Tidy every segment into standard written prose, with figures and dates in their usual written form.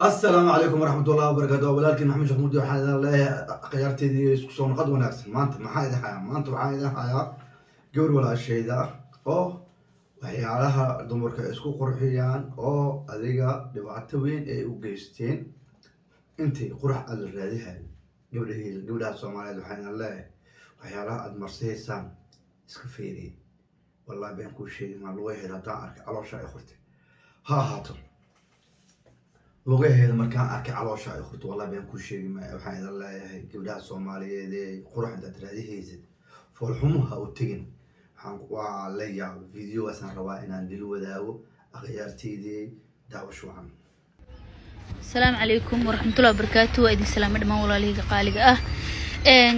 Asalaamu calaykum waraxmatullahi wabarakaatu. Waa walaalkiin Maxamed Sheekh Mudi. Waxaan idin leeyahay, khiyaarteydii, isku soo noqod wanaagsan. Maanta maxaa idin hayaa? Maanta waxaan idin hayaa gabar walaashayda ah oo waxyaalaha dumarka ay isku qurxiyaan oo adiga dhibaato weyn ay u geysteen intay qurux aada la raadihayo. Gabdhaheeda, gabdhaha Soomaaliyeed, waxaan idin leeyahay waxyaalaha aada marsihaysaan iska feeriye. Wallahi been kuu sheegi maa, lugaheeda haddaan arkay caloosha ay qurtay. Ha ahaato, lugaheeda markaan arkay caloosha ay qurto. Wallahi been kuu sheegi maaya. Waxaan idin leeyahay, gabdhaha Soomaaliyeed ee qurux intaad raadihaysid, foolxumo ha u tegin. Waxaan waa la yaabo videogaasaan rabaa inaan dil wadaago akhyaarteydii. Daawasho wacan. Asalaamu calaykum waraxmatullahi wabarakaatu. Waa idin salaamay dhammaan walaalihayga qaaliga ah.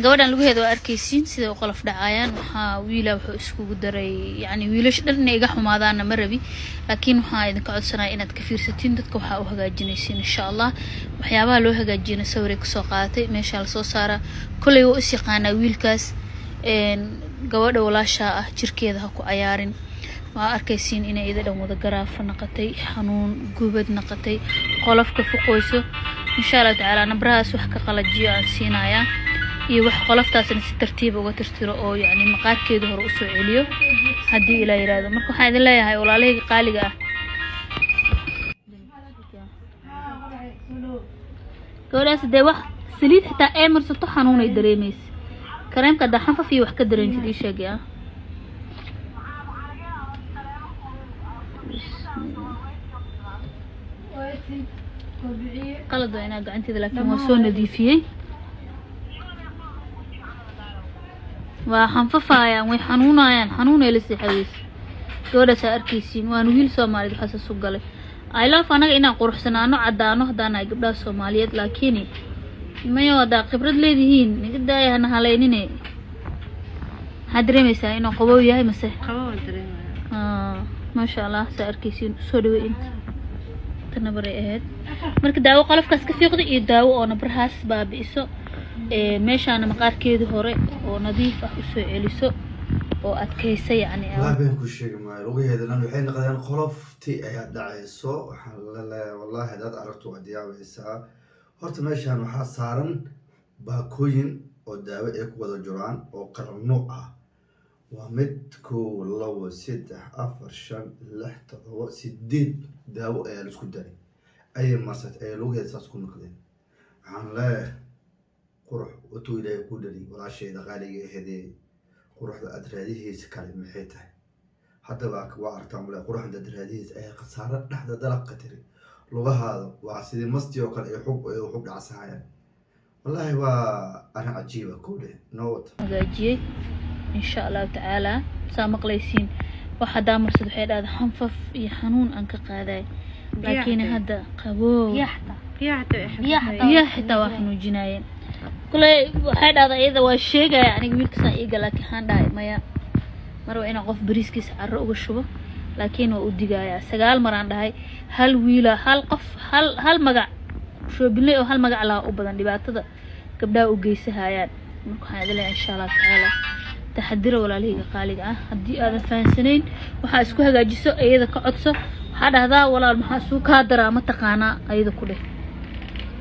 Gabadhan lugaheeda waa arkaysiin siday u qolof dhacayaan. Waxaa wiila wuxuu iskugu daray, yacni wiilasha dhan inay iga xumaadaanna ma rabi, laakiin waxaa idinka codsanaya inaad ka fiirsatiin dadka waxaa u hagaajinaysiin, insha Allah. Waxyaabaha loo hagaajiyana sawiray kasoo qaadatay, meeshaa lasoo saaraa. Kolley waa is yaqaanaa wiilkaas. Gabadha walaashaa ah jirkeeda ha ku cayaarin. Waa arkaysiin inay ida dhan wada garaafa naqatay, xanuun gubad naqatay, qolofka fuqoyso. Insha Allahu tacaala nabrahaas wax ka qalajiyo aan siinayaa iyo wax qoloftaasna si tartiiba uga tirtiro oo yacni maqaarkeeda hore usoo celiyo, haddii Ilaa yiraahdo. Marka waxaan idin leeyahay, walaalahayga qaaliga ah, gabadhaas dee wax saliid xitaa ee marsato xanuunay dareemaysa. Kareemka haddaa xanfaf iyo wax ka dareentid, ii sheegay ah. Qalad waa inaa gacanteeda, laakiin waa soo nadiifiyey. Waa xanfafayaan, way xanuunayaan, xanuunay la seexadaysa gabadhaasaa arkaysiin. Waana wiil Soomaaliyeed. Waxaas isu galay. I love anaga inaan quruxsanaano, caddaano haddaan nahay gabdhaha Soomaaliyeed, laakiin mayo haddaa khibrad leedihiin, naga daaya, hana haleynine. Maxaad dareemaysaa, inuu qabow yahay mase? Maasha Allah, saa arkaysiin. Soo dhawey inta ta nabaray ahayd. Marka daawo qolofkaas ka fiiqdo iyo daawo oo nabrahaas baabi'iso, meeshaana maqaarkeedii hore oo nadiif ah usoo celiso oo adkaysa yacni. Wallahi been kuu sheegi maayo, lugaheeda dhan waxay noqdeen qolofti ayaa dhacayso. Waxaan la leeyahay, wallahi haddaad aragto waad yaabaysaa. Horta meeshan waxaa saaran baakooyin oo daawo ay ku wada jiraan oo kala nuuc ah. Waa mid, kow, labo, saddex, afar, shan, lix, todoba, sideed daawo ayaa laisku daray ayay marsatay, ayay lugaheeda saas ku noqdeen. Waxaan leeyahay, qurux watuu Ilaahay ku dhaliy, walaasheeda qaaliga ahedee, quruxda aad raadihaysa kale maxay tahay? Haddaba waa aragtaa male, quruxda aad raadihaysa ayaa khasaaro dhexda dalaq ka tiri. Lugahaada waa sidii mastii oo kale ay xub ay xub dhacsahayaan. Wallaahi waa arrin cajiiba. Kowdhe noo wata. Hagaajiyey, insha Allahu tacaala. Saa maqlaysiin, wax haddaa marsad waxay dhahda xanfaf iyo xanuun aan ka qaaday, laakiin hadda qaboow. Biyaha xitaa waa xanuujinaayeen. Kule waxay dhahdaa iyada waa sheegaya aniga wiilkasaan iiga, laakiin waxaan dhahay maya, mar waa inaan qof bariiskiisa carro uga shubo, laakiin waa u digayaa. 9 maraan dhahay hal wiila, hal qof, hal magac shoobinley oo hal magac laha u badan dhibaatada gabdhaha u geysahayaan. Marka waxaan idin leeyahay, insha Allahu tacaala, taxadira walaalahayga qaaliga ah. Haddii aadan fahansanayn waxaa isku hagaajiso, iyada ka codso. Waxaa dhahdaa, "Walaal, maxaa isuu kaa daraa?" Ma taqaanaa, ayada ku dheh.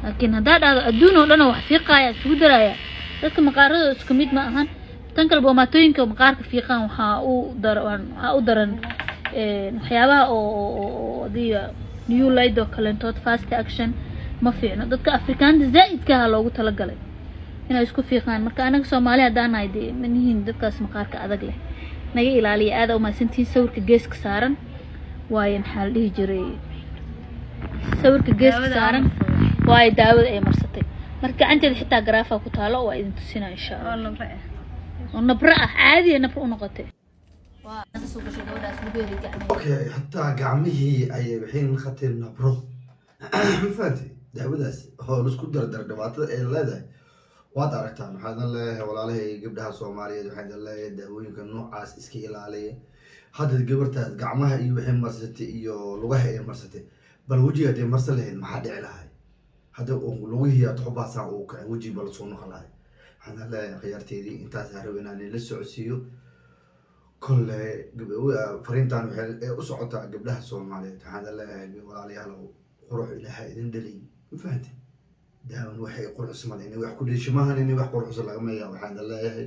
Laakiin haddaa dhahdo adduun oo dhan oo wax fiiqaaya isugu daraaya, dadka maqaaradooda isku mid ma ahan. Tan kale, boomaatooyinka maqaarka fiiqaan waxaa u daran waxyaabaha oo adiga new light oo kalentood fast action ma fiicno. Dadka Afrikaanta zaa'idkaha loogu talagalay inay isku fiiqaan. Marka anaga Soomaali haddaan nahay, dee manihiin dadkaas maqaarka adag leh. Naga ilaaliya. Aada umahadsantihiin. Sawirka geeska saaran waayo, maxaa la dhihi jiray, sawirka geeska saaran waayo daawada ay marsatay. Marka gacanteeda xitaa garaafa ku taalo, waa idin tusinaa, insha Allah, oo nabro ah, caadiya nabro u noqotay. Okay, hataa gacmihii ayay waxay noqotay nabro. Ma fahanti? Daawadaas oo laisku dardar dhibaatada ay leedahay waad aragtaan. Waxaa idin leeyahay, walaalahay gabdhaha Soomaaliyeed, waxaa idin leeyahay daawooyinka noocaas iska ilaaliya. Hadda gabartaas gacmaha iyo waxay marsatay iyo lugaha ay marsatay, bal wejiga hadday marsan lahayd maxaa dhici lahay? Hadda lugihii toxobaasaan uu kacay, wejiga bal soo noqon lahay. Waxaan idin leeyahay, khiyaarteydii, intaas rabo inaan la socodsiiyo. Kolle fariintan waxay u socotaa gabdhaha Soomaaliyeed. Waxaan idin leeyahay, walaalayaal, qurux Ilaaha idin dhaliyay. Ma fahanti? Daawan waxay quruxsan male, inay wax ku dheesho maahan, inay wax quruxsan lagama yaabo. Waxaan idin leeyahay,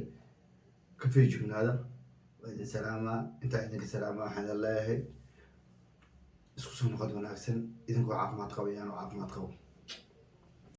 ka feejignaada. Waa idin salaamaa, intaa idinka salaamaa. Waxaan idin leeyahay, isku soo noqod wanaagsan, idinkoo caafimaad qaba, iyaanoo caafimaad qabo.